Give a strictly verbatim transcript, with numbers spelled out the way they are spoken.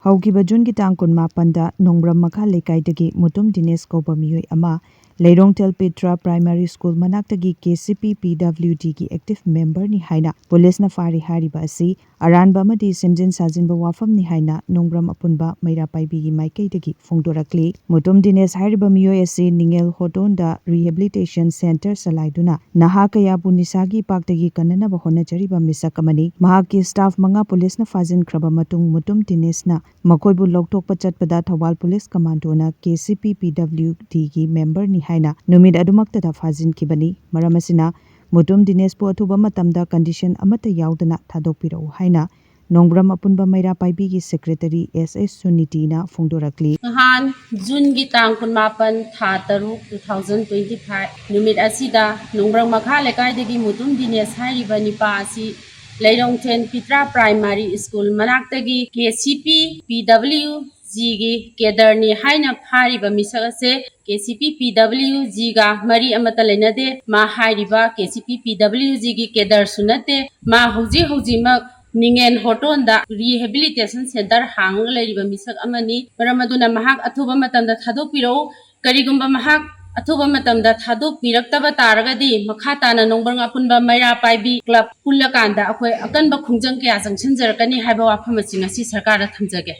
ꯍꯧꯈꯤꯕ ꯖꯨꯟꯒꯤ ꯇꯥꯡ ꯀꯨꯟꯃꯥꯄꯟꯗ ꯅꯣꯡꯕ꯭ꯔꯝ ꯃꯈꯥ ꯂꯩꯀꯥꯏꯗꯒꯤ ꯃꯨꯇꯨꯝ ꯗꯤꯅꯦꯁ ꯀꯧꯕ ꯃꯤꯑꯣꯏ ꯑꯃ ꯂꯩꯔꯣꯡꯊꯦꯜ ꯄꯤꯇ꯭ꯔꯥ ꯄ꯭ꯔꯥꯏꯃꯥꯔꯤ ꯁ꯭ꯀꯨꯜ ꯃꯅꯥꯛꯇꯒꯤ ꯀꯦ ꯁꯤ ꯄꯤ ꯄꯤ ꯗꯕ꯭ꯂꯤꯎ ꯗꯤꯒꯤ ꯑꯦꯛꯇꯤꯚ ꯃꯦꯝꯕꯔꯅꯤ ꯍꯥꯏꯅ ꯄꯨꯂꯤꯁꯅ ꯐꯥꯔꯤ ꯍꯥꯏꯔꯤꯕ ꯑꯁꯤ ꯑꯔꯥꯟꯕ ꯑꯃꯗꯤ ꯁꯦꯝꯖꯤꯟ ꯁꯥꯖꯤꯟꯕ ꯋꯥꯐꯝꯅꯤ ꯍꯥꯏꯅ ꯅꯣꯡꯕ꯭ꯔꯝ ꯑꯄꯨꯟꯕ ꯃꯩꯔꯥ ꯄꯥꯏꯕꯤꯒꯤ ꯃꯥꯏꯀꯩꯗꯒꯤ ꯐꯣꯡꯗꯣꯔꯛꯂꯤ꯫ ꯃꯨꯇꯨꯝ ꯗꯤꯅꯦꯁ ꯍꯥꯏꯔꯤꯕ ꯃꯤꯑꯣꯏ ꯑꯁꯤ ꯅꯤꯡꯉꯦꯜ ꯍꯣꯇꯣꯟꯗ ꯔꯤꯍꯦꯕꯤꯂꯤꯇꯦꯁꯟ ꯁꯦꯟꯇꯔ ꯆꯂꯥꯏꯗꯨꯅ ꯅꯍꯥ ꯀꯌꯥꯕꯨ ꯅꯤꯁꯥꯒꯤ ꯏꯄꯥꯛꯇꯒꯤ ꯀꯟꯅꯅꯕ ꯍꯣꯠꯅꯖꯔꯤꯕ ꯃꯤꯁꯛ ꯑꯃꯅꯤ꯫ ꯃꯍꯥꯛꯀꯤ ꯁ꯭ꯇꯥꯐ ꯃꯉꯥ ꯄꯨꯂꯤꯁꯅ ꯐꯥꯖꯤꯟꯈ꯭ꯔꯕ ꯃꯇꯨꯡ ꯃꯨꯇꯨꯝ ꯗꯤꯅꯦꯁꯅ ꯃꯈꯣꯏꯕꯨ ꯂꯧꯊꯣꯛꯄ ꯆꯠꯄꯗ ꯊꯧꯕꯥꯜ ꯄꯨꯂꯤꯁ ꯀꯃꯥꯟꯗꯣꯅ ꯀꯦ ꯁꯤ ꯄꯤ ꯄꯤ ꯗꯕ꯭ꯂꯤꯎ ꯗꯤꯒꯤ ꯃꯦꯝꯕꯔꯅꯤ ꯍꯥꯏꯅ ꯅꯨꯃꯤꯠ ꯑꯗꯨꯃꯛꯇꯗ ꯐꯥꯖꯤꯟꯈꯤꯕꯅꯤ꯫ ꯃꯔꯝ ꯑꯁꯤꯅ ꯃꯨꯇꯨꯝ ꯗꯤꯅꯦꯁꯄꯨ ꯑꯊꯨꯕ ꯃꯇꯝꯗ ꯀꯟꯗꯤꯁꯟ ꯑꯃꯠꯇ ꯌꯥꯎꯗꯅ ꯊꯥꯗꯣꯛꯄꯤꯔꯛꯎ ꯍꯥꯏꯅ ꯅꯣꯡꯕ꯭ꯔꯝ ꯑꯄꯨꯟꯕ ꯃꯩꯔꯥ ꯄꯥꯏꯕꯤꯒꯤ ꯁꯦꯀ꯭ꯔꯦꯇꯔꯤ ꯑꯦꯁ ꯑꯦꯁ ꯁꯨꯅꯤꯇꯤꯅ ꯐꯣꯡꯗꯣꯔꯛꯂꯤ꯫ ꯅꯍꯥꯟ ꯖꯨꯟꯒꯤ ꯇꯥꯡ ꯀꯨꯟꯃꯥꯄꯟ, ꯊꯥ ꯇꯔꯨꯛ, two thousand twenty five ꯅꯨꯃꯤꯠ ꯑꯁꯤꯗ ꯅꯣꯡꯕ꯭ꯔꯝ ꯃꯈꯥ ꯂꯩꯀꯥꯏꯗꯒꯤ ꯃꯨꯇꯨꯝ ꯗꯤꯅꯦꯁ ꯍꯥꯏꯔꯤꯕ ꯅꯤꯄꯥ ꯑꯁꯤ ꯂꯩꯔꯣꯡꯊꯦꯟ ꯄꯤꯇ꯭ꯔꯥ ꯄ꯭ꯔꯥꯏꯃꯥꯔꯤ ꯁ꯭ꯀꯨꯜ ꯃꯅꯥꯛꯇꯒꯤ ꯀꯦ ꯁꯤ ꯄꯤ ꯄꯤ ꯗꯕ꯭ꯂꯤꯎ ꯖꯤꯒꯤ ꯀꯦꯗꯔꯅꯤ ꯍꯥꯏꯅ ꯐꯥꯔꯤꯕ ꯃꯤꯁꯛ ꯑꯁꯦ ꯀꯦ ꯁꯤ ꯄꯤ ꯄꯤ ꯗꯕ꯭ꯂꯤꯎ ꯖꯤꯒ ꯃꯔꯤ ꯑꯃꯠꯇ ꯂꯩꯅꯗꯦ꯫ ꯃꯥ ꯍꯥꯏꯔꯤꯕ ꯀꯦ ꯁꯤ ꯄꯤ ꯄꯤ ꯗꯕ꯭ꯂꯤꯎ ꯖꯤꯒꯤ ꯀꯦꯗꯔꯁꯨ ꯅꯠꯇꯦ꯫ ꯃꯥ ꯍꯧꯖꯤꯛ ꯍꯧꯖꯤꯛꯃꯛ ꯅꯤꯡꯉꯦꯟ ꯍꯣꯇꯣꯟꯗ ꯔꯤꯍꯦꯕꯤꯂꯤꯇꯦꯁꯟ ꯁꯦꯟꯇꯔ ꯍꯥꯡꯂꯒ ꯂꯩꯔꯤꯕ ꯃꯤꯁꯛ ꯑꯃꯅꯤ꯫ ꯃꯔꯝ ꯑꯗꯨꯅ ꯃꯍꯥꯛ ꯑꯊꯨꯕ ꯃꯇꯝꯗ ꯊꯥꯗꯣꯛꯄꯤꯔꯛꯎ꯫ ꯀꯔꯤꯒꯨꯝꯕ ꯃꯍꯥꯛ ꯑꯊꯨꯕ ꯃꯇꯝꯗ ꯊꯥꯗꯣꯛꯄꯤꯔꯛꯇꯕ ꯇꯥꯔꯒꯗꯤ ꯃꯈꯥ ꯇꯥꯅ ꯅꯣꯡꯕ꯭ꯔꯝ ꯑꯄꯨꯟꯕ ꯃꯩꯔꯥ ꯄꯥꯏꯕꯤ ꯀ꯭ꯂꯕ ꯄꯨꯜꯂꯀꯥꯟꯗ ꯑꯩꯈꯣꯏ ꯑꯀꯟꯕ ꯈꯣꯡꯖꯪ ꯀꯌꯥ ꯆꯪꯁꯤꯟꯖꯔꯛꯀꯅꯤ ꯍꯥꯏꯕ ꯋꯥꯐꯝ ꯑꯁꯤ ꯉꯁꯤ ꯁꯔꯀꯥꯔꯗ ꯊꯝꯖꯒꯦ꯫